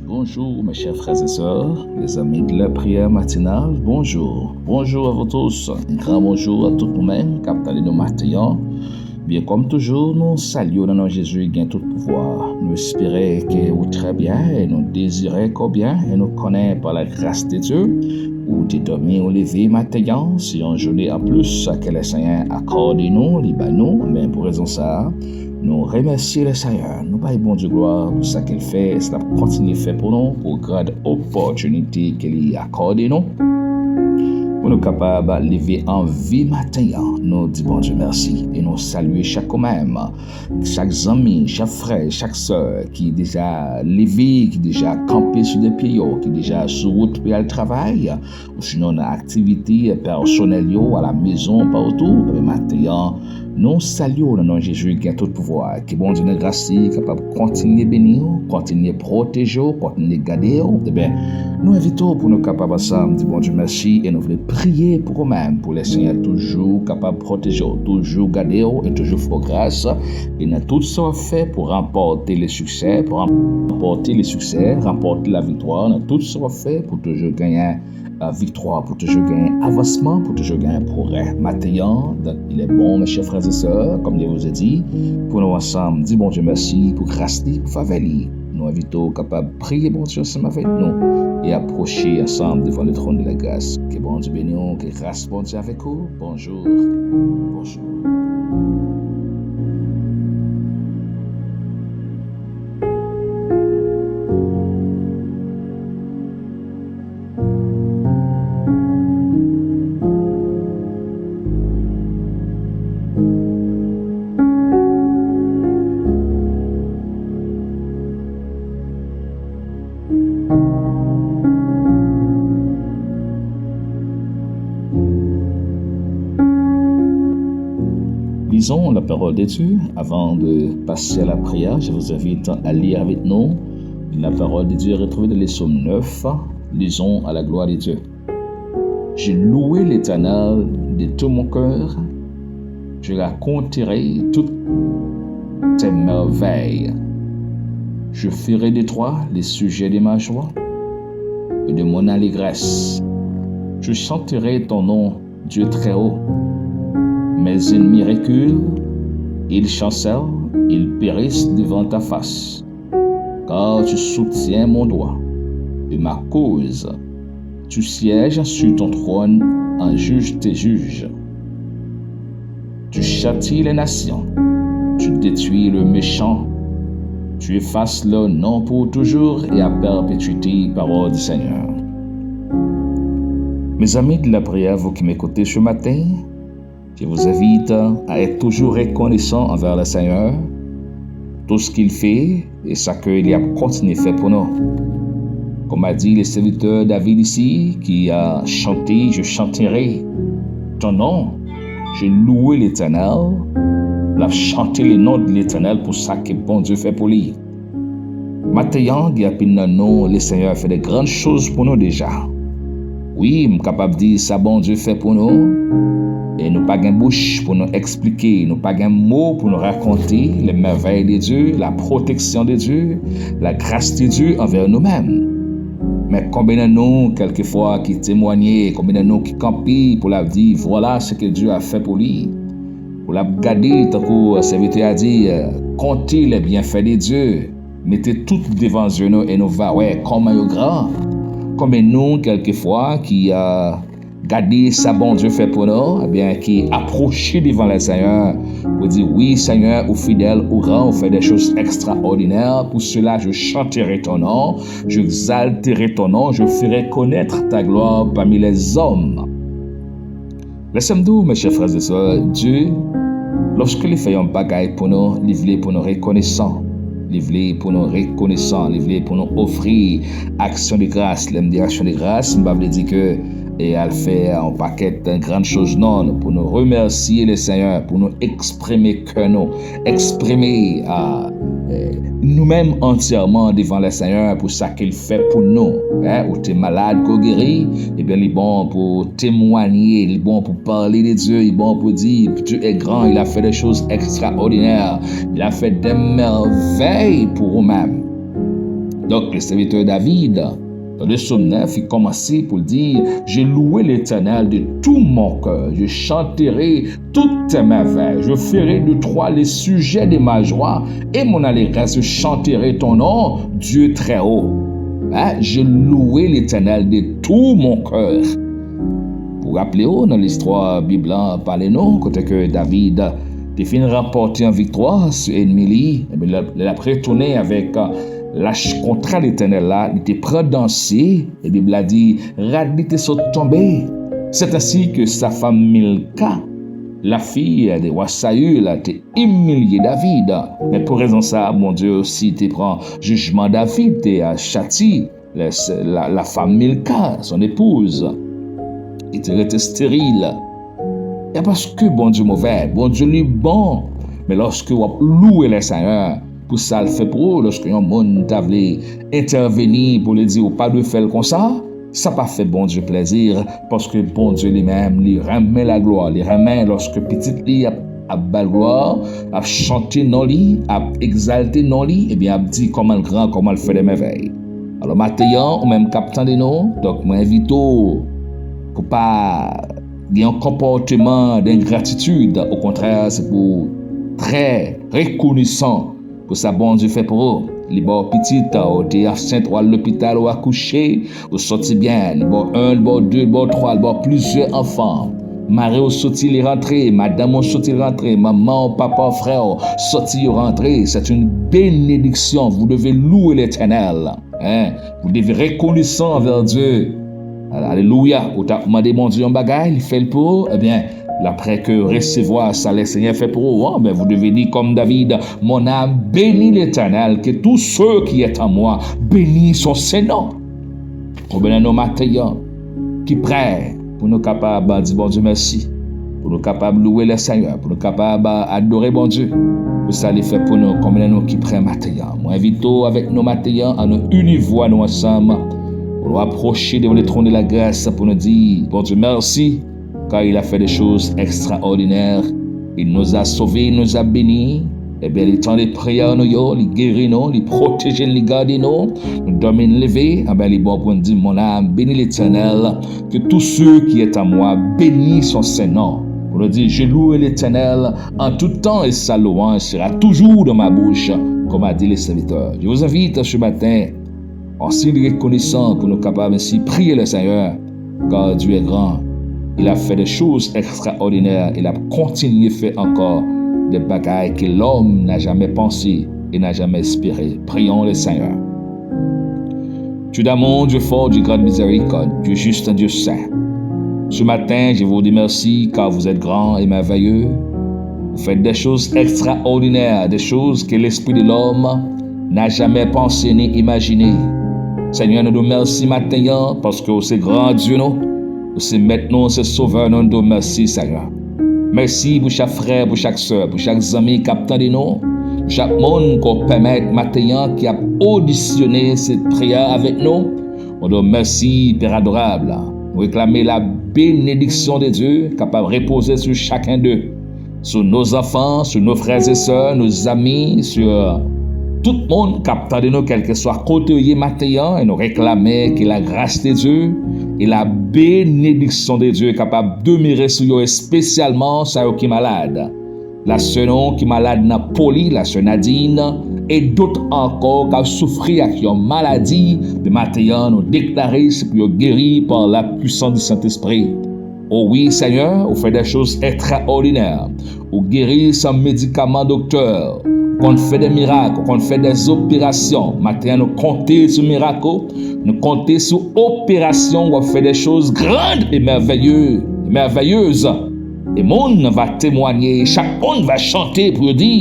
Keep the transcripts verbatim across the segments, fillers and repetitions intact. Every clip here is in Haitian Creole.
Bonjour, mes chers frères et sœurs, les amis de la prière matinale, bonjour. Bonjour à vous tous. Un grand bonjour à tout nou menm k ap tande nou maten an. Byen, kòm toujou, nou salye w nan non Jezi ki gen tout pouvwa. Nou espere ke ou trè byen e nou dezire ke w byen e nou konnen pa la gras de Dye, ou te dòmi, ou leve maten an, se yon jounen anplis ke Lesenyè akòde nou, li ba nou. Men pou rezon sa a, nou remèsye Lesenyè, nou bay Bondye glwa pou sa ke l fè e sa l ap kontinye fè pou nou, pou gran opòtinite ke li akòde nou, pou nou kapab leve an vi maten an. Nou di Bondye mèsi e nou salye chak ou menm, chak zanmi, chak frè, chak sè ki deja leve, ki deja kanpe sou de pye yo, ki deja sou wout pou y al travay, ou sinon nan aktivite pèsonèl yo, a la mezon, patou. Ebyen, maten an, nou salye w nan non Jezi ki gen tout pouvwa. Ke Bondye nan gras li kapab kontinye beni w, kontinye pwoteje w, kontinye gade w. Ebyen, nou envite w pou nou kapab ansanm di Bondye mèsi e nou vle priye pou ou menm, pou Lesenyè toujou kapab pwoteje w, toujou gade w e toujou fè w gras. E nan tout sa w ap fè pou ranpòte le siksè, pou ranpòte le siksè, ranpòte laviktwa nan tout sa w ap fè pou toujou genyen, euh, viktwa, pou toujou genyen avansman, pou toujou genyen pwogrè. Maten an, donc, il est bon, mes chers frères et sœurs, comme je vous ai dit, pou nou ansanm di Bondye mèsi pou gras li, pou favè li. Nou envite w kapab priye Bondye ansanm avèk nou e apwoche ansanm devan le trône de la grâce. Ke Bondye beni w, ke gras Bondye avèk ou. Bonjou. Bonjou. Lisons la parole de Dieu. Avant de passer à la prière, je vous invite à lire avec nous la parole de Dieu retrouvée dans les psaumes neuf. Lisons à la gloire de Dieu. J'ai loué l'Éternel de tout mon cœur. Je raconterai toutes tes merveilles. Je ferai de toi le sujet de ma joie et de mon allégresse. Je chanterai ton nom, Dieu très haut. Mes ennemis reculent, ils chancellent, ils périssent devant ta face. Car tu soutiens mon droit et ma cause. Tu sièges sur ton trône en juge tes juges. Tu châties les nations, tu détruis le méchant, tu effaces leur nom pour toujours et à perpétuité, parole du Seigneur. Mes amis de la prière, vous qui m'écoutez ce matin, je vous invite à être toujours reconnaissant envers le Seigneur, tout ce qu'il fait et sa ke li ap kontinye fè pou nou. Comme a dit le serviteur David ici, qui a chanté, je chanterai ton nom, je louerai l'Éternel, l ap chante le non de Letènèl pou sa ke Bondye fè pou li. Maten an, gen anpil nan nou, Lesenyè fè de grann choz pou nou deja. Wi, m kapab di sa Bondye fè pou nou, e nou pa gen bouch pou nou eksplike, nou pa gen mo pou nou rakonte les merveilles de Dieu, la protection de Dieu, la grâce de Dieu envers nous-mêmes. Men konbyen nan nou, kèlkefwa, ki temwanye, konbyen nan nou ki kanpe pou l ap di, voilà ce que Dieu a fait pour lui. Pou l ap gade, tankou sèvitè a di, comptez les bienfaits de Dieu. Mete tout devan zye nou e nou va wè kòman yo gran. Konbyen nou, kèlkefwa, ki, euh, gade sa Bondye fè pou nou, ebyen, ki apwoche devan Lesenyè pou di, wi, Senyè, ou fidèl, ou gran, ou fè de choz ekstraòdinè. Pour cela, je chanterai ton nom, j'exalterai ton nom, je ferai connaître ta gloire parmi les hommes. Lèse m di w, mes chers frères et sœurs, Dye, lòske li fè yon bagay pou nou, li vle pou nou rekonesan. Li vle pou nou rekonesan, li vle pou nou ofri aksyon de gras. Lè m di aksyon de gras, m pa vle di ke e al fè yon pakèt grann choz, non, pou nou remèsye Lesenyè, pou nou eksprime kè nou, eksprime, a, e, nou menm antyèman devan Lesenyè pou sa ke l fè pou nou. Hein, ou te malad, ke w geri, ebyen, li bon pou temwanye, li bon pou pale de Dye, li bon pou di, Dieu est grand, il a fait des choses extraordinaires, il a fait des merveilles pour vous-même. Donk, le serviteur David, dans le psaume neuf, il commençait pour dire, je louerai l'Éternel de tout mon cœur, je chanterai toutes tes merveilles, je ferai de toi les sujets de ma joie, et mon allégresse, je chanterai ton nom, Dieu très haut. Hein? Je louerai l'Éternel de tout mon cœur. Pou raple w, nan listwa Bib la pale nou, kote ke David te fin ranpòte yon viktwa sou ènmi li, ebyen, lè, lè l ap retounen avèk lach kontra Letènèl la, li te pran danse, e Bib la di, rad li te sot tonbe. C'est ainsi que sa fanm Milka, la fille de roi Saül, te imilye David. Men pou rezon sa, Bondye osi te pran jijman David, te chati la, la, la femme Milka, son épouse, ki te rete steril. E paske Bondye move, Bondye li bon. Men lòske w ap louwe Lesenyè pou sa l fè pou ou, lòske yon moun ta vle entèveni pou li di ou pa dwe fè l konsa, sa pa fè Bondye plèzi, paske Bondye li menm, li renmen laglwa, li renmen lòske pitit li ap, ap ba l glwa, ap chante non li, ap egzalte non li, ebyen ap di kòman l gran, kòman l fè de mèvèy. Alò, maten an, ou menm k ap tande nou, donk, mwen envite w pou pa gen yon konpòteman dengratitid. Okontrè, se pou w trè rekonesan pou sa Bondye fè pou ou. Li ba w pitit, ou te ansent, ou al lopital, ou akouche, ou soti byen. Li ba w yon, li ba w de, li ba w twa, li ba w plizyè anfan. Mari w soti, li rantre, madanm ou soti, li rantre, manman w, papa w, frè w soti, yo rantre. C'est une bénédiction. Vous devez louer l'Éternel. Hein? Vous devez reconnaissant envers Dieu. Alelouya. Ou t ap mande Bondye yon bagay, li fè l pou ou, ebyen, l ap fè ke resevwa sa Lesenyè fè pou ou an, ben, vous devez dire comme David, mon âme bénit l'Éternel, que tout ce qui est en moi bénisse son saint nom. Konbyen nan nou maten an ki prè pou nou kapab di Bondye mèsi, pou nou kapab louwe Lesenyè, pou nou kapab adore Bondye pou sa li fè pou nou? Konbyen nan nou ki prè maten an? Mwen envite w avèk nou maten an, an nou ini vwa nou ansanm, pou nou apwoche devan le trône de la grâce, pou nou di Bondye mèsi, car il a fait des choses extraordinaires. Il nous a sauvés, il nous a bénis. Ebyen, li tande priyè nou yo, li geri nou, li pwoteje n, li gade nou. Nou dòmi, n leve, ebyen, li bon pou n di, mon âme bénit l'Éternel, que tout ce qui est en moi bénisse son saint nom. Pou nou di, je loue l'Éternel en tout temps et sa louange sera toujours dans ma bouche, comme a dit le serviteur. Je vous invite ce matin en signe reconnaissant pour nous capables ainsi prier le Seigneur, car Dieu est grand. Il a fait des choses extraordinaires, il a continué à faire encore des bagailles que l'homme n'a jamais pensé et n'a jamais espéré. Prions le Seigneur. Dieu d'amour, Dieu fort, Dieu grande miséricorde, Dieu juste, Dieu saint. Ce matin, je vous remercie car vous êtes grand et merveilleux. Vous faites des choses extraordinaires, des choses que l'esprit de l'homme n'a jamais pensé ni imaginé. Senyè, nou di w mèsi maten an, paske w se gran Dye nou, w se mèt nou, w se sovè nou, nou di w mèsi, Senyè. Mèsi pou chak frè, pou chak sè, pou chak zanmi k ap tande nou, pou chak moun ke w pèmèt maten an ki ap odisyone se priyè avèk nou. Nou di w mèsi, Pè adorab. Nou reklame la bénédiction de Dieu kapab repoze sou chacun d'eux, sur nos enfants, sur nos frères et sœurs, nos amis, sur tout moun k ap tande nou, kèlkeswa kote yo ye maten an, e nou reklame que la grâce de Dieu et la bénédiction de Dieu kapab demere sou yo, espesyalman sa yo ki malad. La sè nou ki malad nan po li, la sè Nadine, e dòt ankò k ap soufri ak yon maladi, men maten an nou deklare se pou yo geri par la puissance du Saint-Esprit. O wi, Senyè, ou fè de choz ekstraòdinè. Ou geri san medikaman doktè. Ou konn fè de mirak, ou konn fè de operasyon. Maten an, nou konte sou mirak ou. Nou konte sou operasyon, w ap fè de choz grand e mèveye, e mèveyez. E moun va temwanye, chak moun va chante pou yo di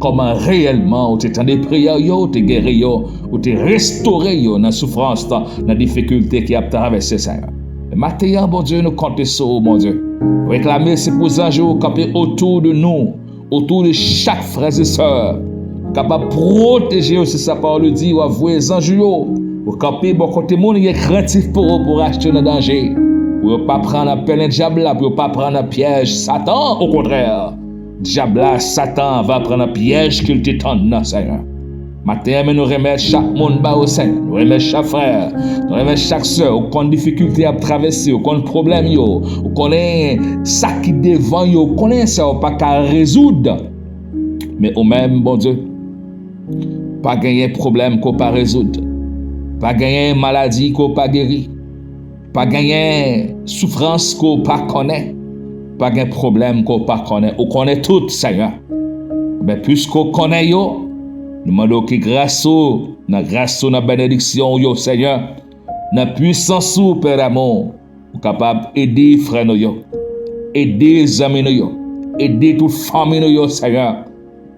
kòman reyèlman ou te tande priyè yo, ou te geri yo, ou te restore yo nan soufrans, nan difikilte ke y ap travèse, Senyè. Maten an, Bondye, nou konte sou ou, Bondye. Reklame se pou zanj ou kanpe otou de nou, otou de chak frè e sè, kapab pwoteje yo, se sa pawòl ou di, w ap voye zanj ou yo pou kanpe bò kote moun ki krentif pou ou, pou rachte yo nan danje, pou yo pa pran nan pèlen dyab la, pou yo pa pran nan pyèj Satan. Okontrè, dyab la, Satan, va pran nan pyèj ke l te tann nan, Senyè. Maten an, men nou remèt chak moun ba ou, Senyè. Nou remèt chak frè, nou remèt chak sè. Ou konn difikilte y ap travèse, ou konn pwoblèm yo, ou konnen sa ki devan yo, ou konnen sa yo pa ka rezoud. Men ou menm, Bondye, pa genyen pwoblèm ke w pa rezoud. Pa genyen maladi ke w pa geri. Pa genyen soufrans ke w pa konnen. Pa gen pwoblèm ke w pa konnen. Ou konnen tout, Senyè. Men piske w konnen yo, nou mande w ke gras ou, nan gras ou, nan benediksyon ou yo, Senyè, nan pwisans ou, Pè damou, ou kapab ede frè nou yo, ede zanmi nou yo, ede tout fanmi nou yo, Senyè,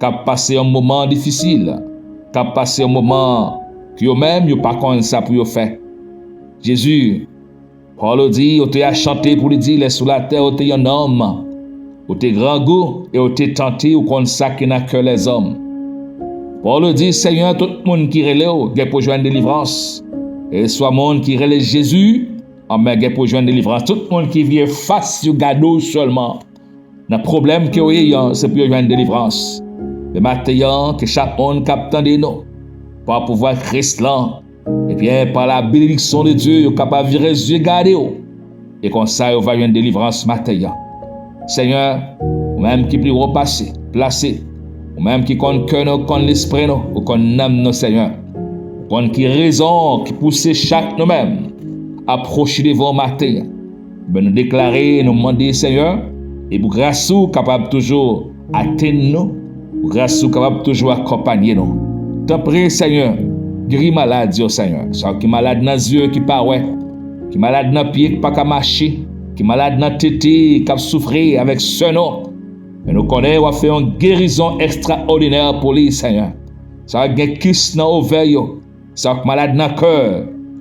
k ap pase yon moman difisil, k ap pase yon moman ke yo menm yo pa konn sa pou yo fè. Jezi, pawòl ou di, ou te achante pou li di, lè sou latè ou te yon nonm, ou te grangou e ou te tante, ou konn sa ki nan kè lèzòm. Pawòl ou di, Senyè, tout moun ki rele w gen pou jwenn delivrans. E swa moun ki rele Jezi, anben gen pou jwenn delivrans. Tout moun ki vire fas yo gade w sèlman, nan pwoblèm ke yo ye an, se pou yo jwenn delivrans. Men maten an, ke chak moun k ap tande nou, pa pouvwa Kris lan, ebyen, pa la benediksyon de Dye, yo kapab vire zye gade w. E konsa, yo va jwenn delivrans maten an. Senyè, ou menm ki pi wo pase, plase, ou menm ki konn kè nou, konn lespri nou, ou konn nanm nou, Senyè. Ou konn ki rezon ki pouse chak nou menm apwoche devan w maten an. Ben, nou deklare, nou mande, Senyè, e pou gras ou kapab toujou atenn nou, pou gras ou kapab toujou akonpanye nou. Tanpri, Senyè, geri malad yo, Senyè. Sa ki malad nan zye, ki pa wè, ki malad nan pye, ki pa ka mache, ki malad nan tete, k ap soufri avèk sè nou. Men nou konnen w ap fè yon gerizon ekstraòdinè pou li, Senyè. Sa gen kis nan ovè yo, sa k malad nan kè,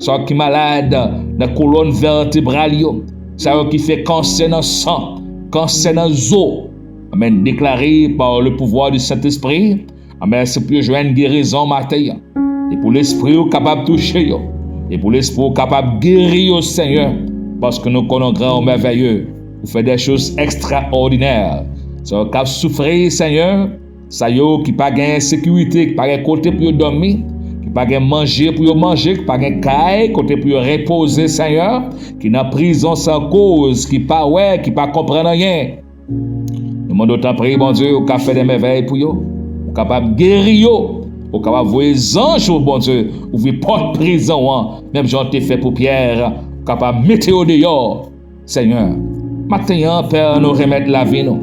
sa ki malad nan kolòn vètebral yo, sa yo ki fè kansè nan san, kansè nan zo. Anben, deklare par le pouvoir du Saint-Esprit, anben, se pou yo jwenn gerizon maten an. E pou lespri ou kapab touche yo. E pou lespri ou kapab geri yo, Senyè. Paske nou konnen w gran, w mèvèye. Ou fè de choz ekstraòdinè. Sa yo k ap soufri, Senyè, sa yo ki pa gen sekirite, ki pa gen kote pou yo dòmi, ki pa gen manje pou yo manje, ki pa gen kay kote pou yo repoze, Senyè, ki nan prizon san koz, ki pa wè, ki pa konprann anyen. Nou mande w, tanpri, Bondye, ou ka fè de mèvèy pou yo, ou kapab geri yo, ou kapab voye zanj ou, Bondye, ouvri pòt prizon an, menm jan w te fè pou Pyè, ou kapab mete yo deyò. Senyè, maten an, Pè, nou remèt lavi nou.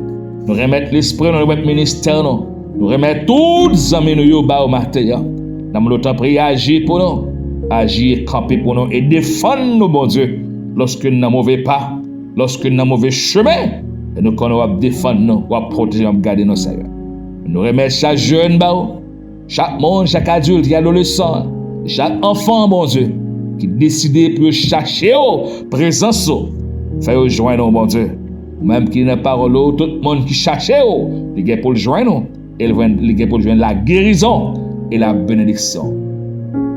Nou remèt lespri nou, nou remèt ministè nou. Nou remèt tout zanmi nou yo ba ou maten an. N ap mande w, tanpri, aji pou nou. Aji e kanpe pou nou e defann nou, Bondye, lòske n nan move pa, lòske n nan move chemen. E nou konnen w ap defann nou, w ap pwoteje, w ap gade nou, Senyè. Nou remèt chak jèn ba ou. Chak moun, chak adilt, chak adolesan, chak anfan, Bondye, ki deside pou yo chache w, prezans ou, fè yo jwenn ou, Bondye. Ou menm ki nan pawòl ou, tout moun ki chache w, li gen pou l jwenn ou, e l jwenn, li gen pou l jwenn lagerizon e labenediksyon.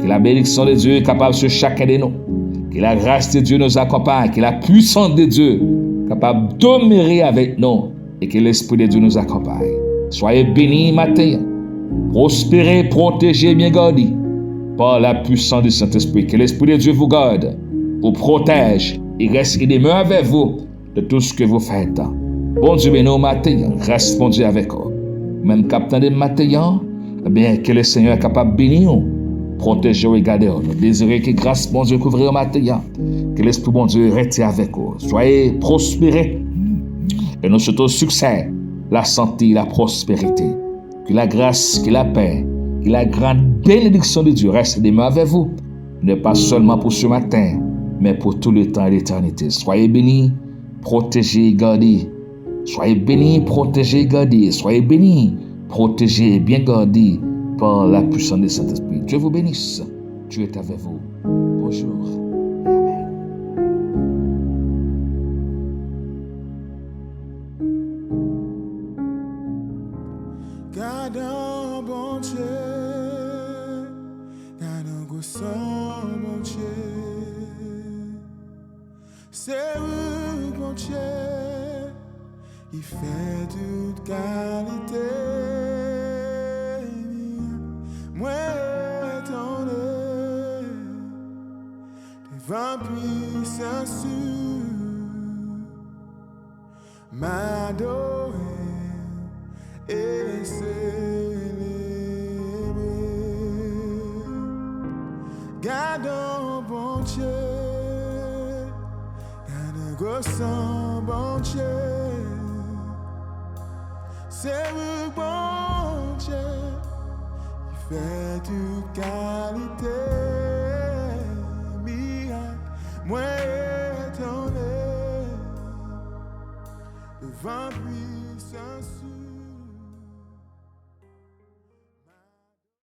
Que la bénédiction de Dieu est capable sur chacun de nous. Que la grâce de Dieu nous accompagne. Que la puissance de Dieu capable demeurer avec nous. Et que l'Esprit de Dieu nous accompagne. Soyez bénis maten an. Prospérez, protégés, bien gardés par la puissance du Saint-Esprit. Que l'Esprit de Dieu vous garde, vous protège, il reste et demeure avec vous de tout ce que vous faites. Bondye beni w maten an. Gras Bondye avèk ou. Ou menm k ap tande m maten an, ebyen, ke Lesenyè kapab beni w, pwoteje w e gade w. Nou dezire ke gras Bondye kouvri w maten an. Ke Lespri Bondye rete avèk ou. Soyez prospérés. Et nous souhaitons succès, la santé, la prospérité. Que la grâce, que la paix, que la grande bénédiction de Dieu reste et demeure avec vous. Ne pas seulement pour ce matin, mais pour tout le temps et l'éternité. Soyez bénis, protégés et gardés. Soyez bénis, protégés et gardés. Soyez bénis, protégés et bien gardés par la puissance du Saint-Esprit. Dieu vous bénisse. Dieu est avec vous. Bonjour et amen. Gade yon Bondye, gade yon gwo san Bondye. Se ou Bondye ki fè tout kalite miracles. Mwen Van pwisans ou, m adore e selebre. Gadon Bondye, gadon gwoson Bondye. Se ou Bondye ki fè tout kalite mirak. Mwen etone devan pwisans ou.